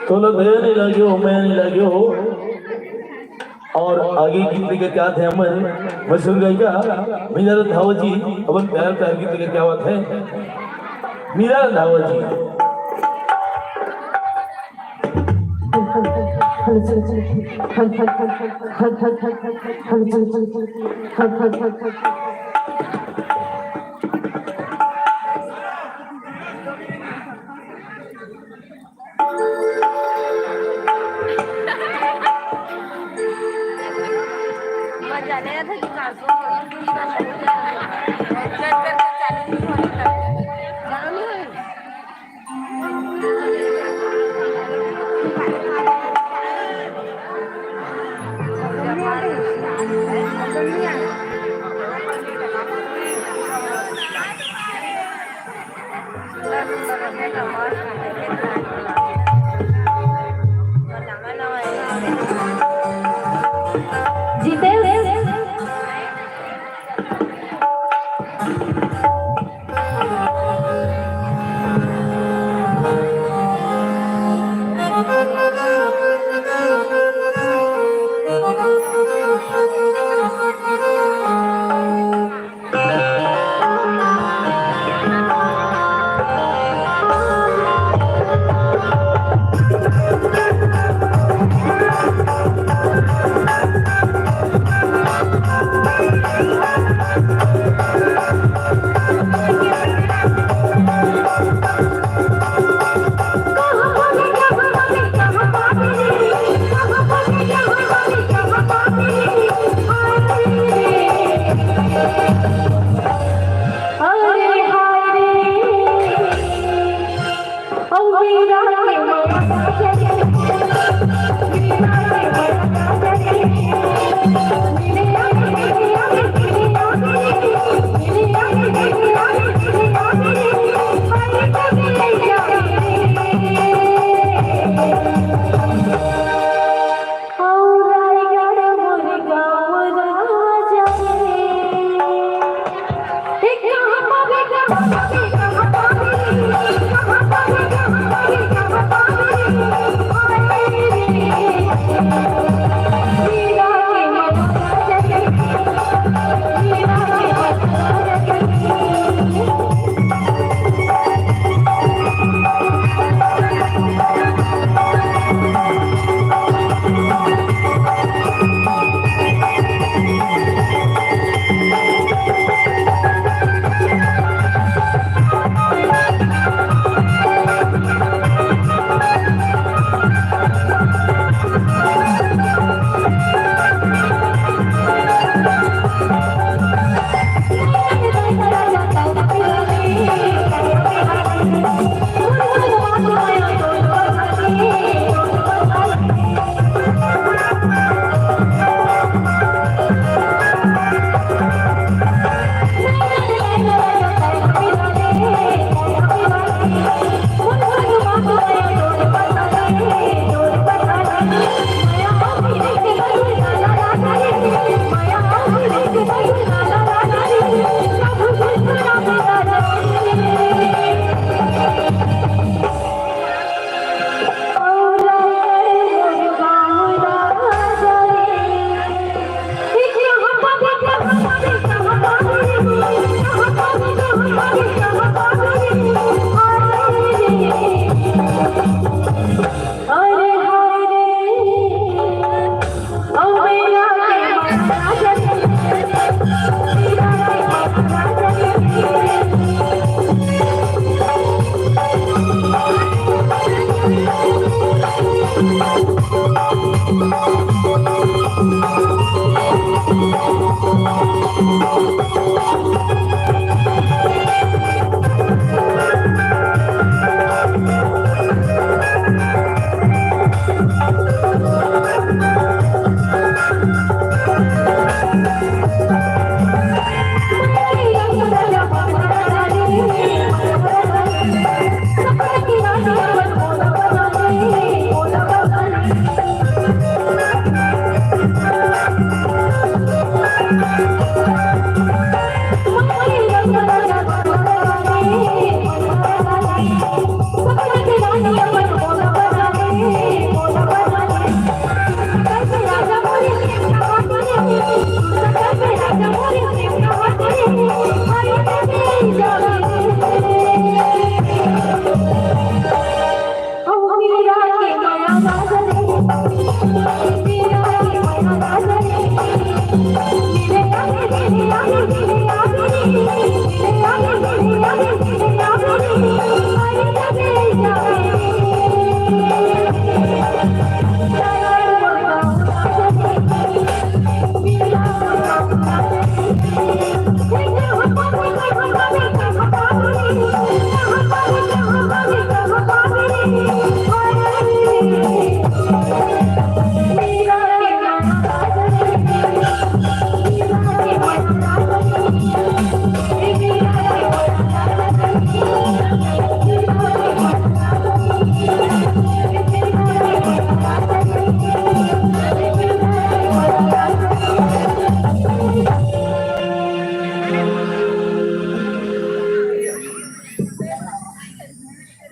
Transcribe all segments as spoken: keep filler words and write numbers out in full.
तोला दया नहीं लगे हो, मैं नहीं लगे हो। और आगे गीत लेके क्या थे हमर मशहूर गायिका मीरा रंधावा जी, अपन प्यार प्यार गीत लेके क्या बात है मीरा रंधावा जी। जीतेश।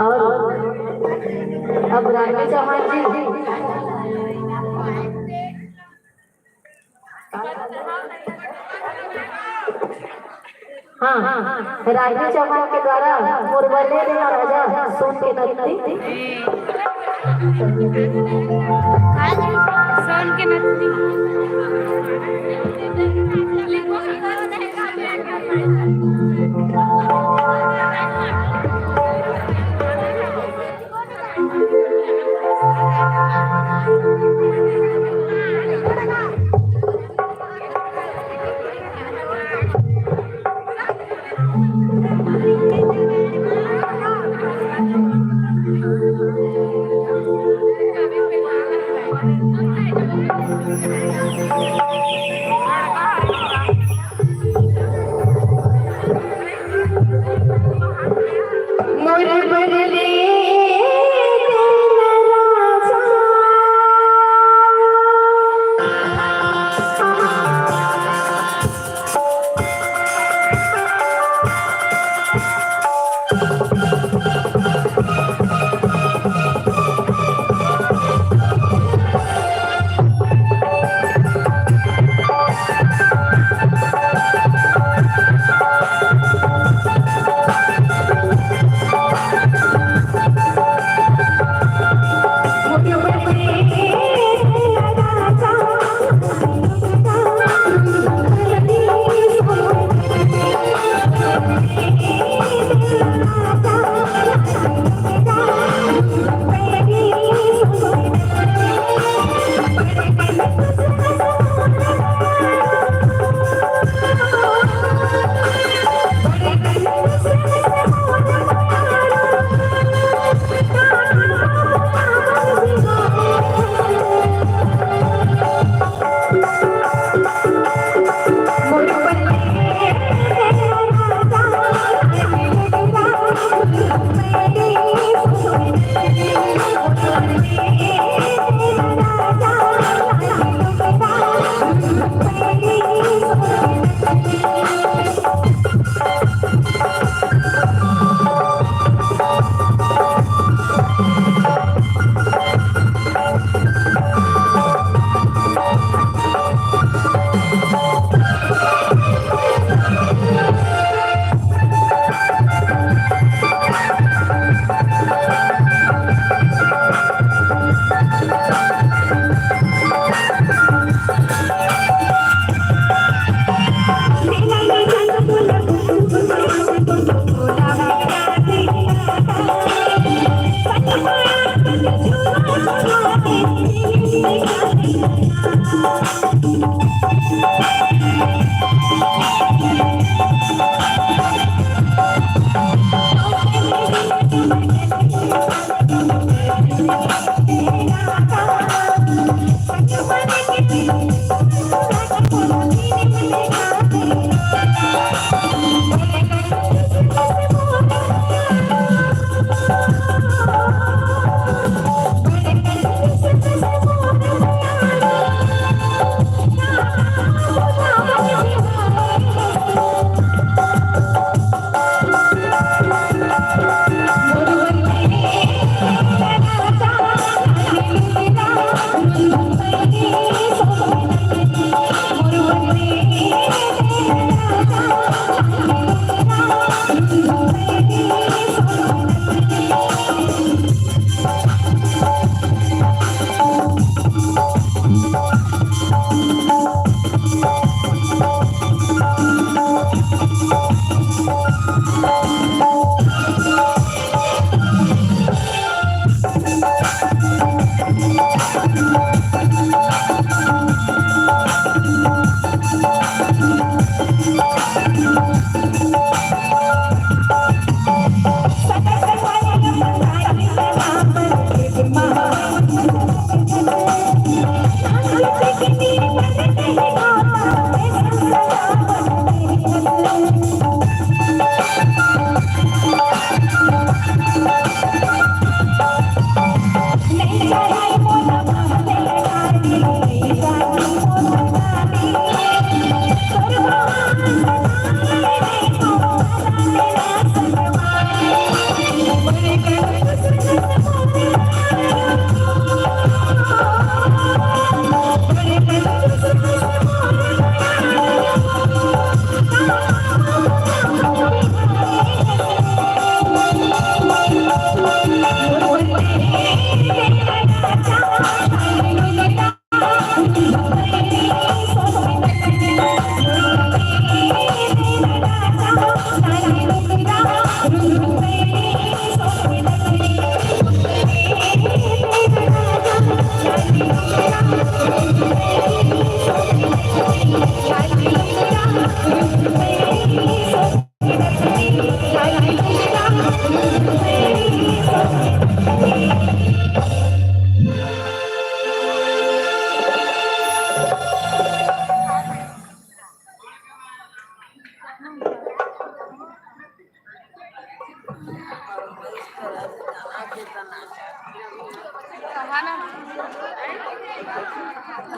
और अब रानी चौहान जी। हाँ, रागिनी चौहान के द्वारा मोर बने देना राजा सोन के नथनी। सोन के नथनी।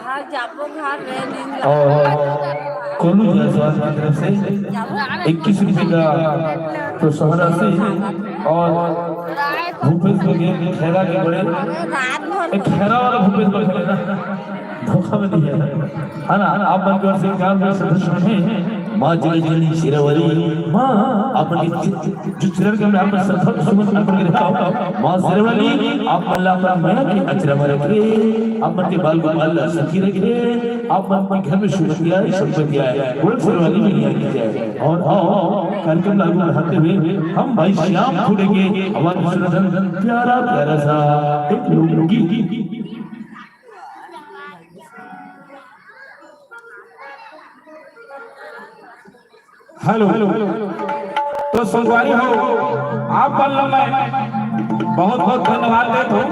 घर जाबो, घर रे दिन और कोलू जायसवाल की तरफ से इक्कीस रुपए का प्रोत्साहन राशि और भूपेश बघेल खैरा के बड़े, रात भर एक खैरा वाला भूपेश बघेल है ना, धोखा में नहीं है, है ना? आप मन के ओर से एक बार फिर से प्रश्न है, माँ जगत जननी शेरावाली, माँ, आप मन के जो चरण कमल में आप मन श्रद्धा सुमन अर्पण करे हव, माँ शेरावाली, आप मन ला अपन मया के अचरा में रखे, आप मन के बाल गोपाल ला सुखी रखे, आप मन के घर में सुमति आए, संपत्ति आए, बोल शेरावाली मैया की जय। और आओ, कार्यक्रम ला आगू बढ़ाते हुए हम भाई श्याम खुड़े के आवाज में सुनाथन प्यारा प्यारा सा एक लोकगीत। हेलो, तो संगवारी हो, आप मन ला मैं बहुत बहुत धन्यवाद देत हूँ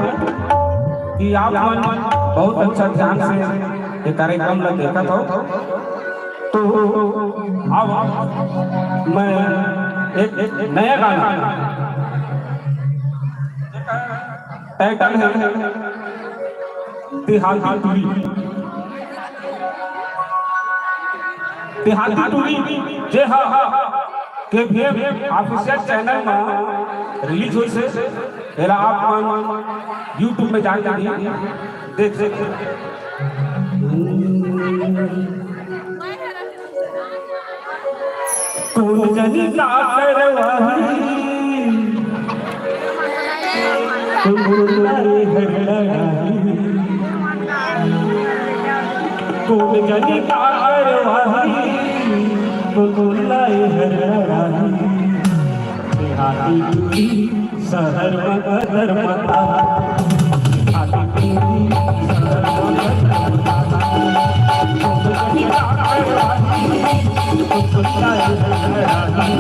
कि आप मन बहुत अच्छा ध्यान से ये कार्यक्रम ला देखत हो। तो अब मैं एक, एक नया गाना, टाइटल है देहाती टूरी। देहाती टूरी जे हा केबीएम ऑफिशियल चैनल में रिलीज होइस हे, एला आप मन YouTube में जाके भी देख सकते हो। कोन जनी का करवाही, कोन लाई हर लड़ाही। कोन जनी का करवाही, कोन लाई हर लड़ाही। देहाती टूरी शहर में कदर मता। देहाती टूरी शहर में कदर मता। कोन जनी का करवाही, कोन लाई हर लड़ाही।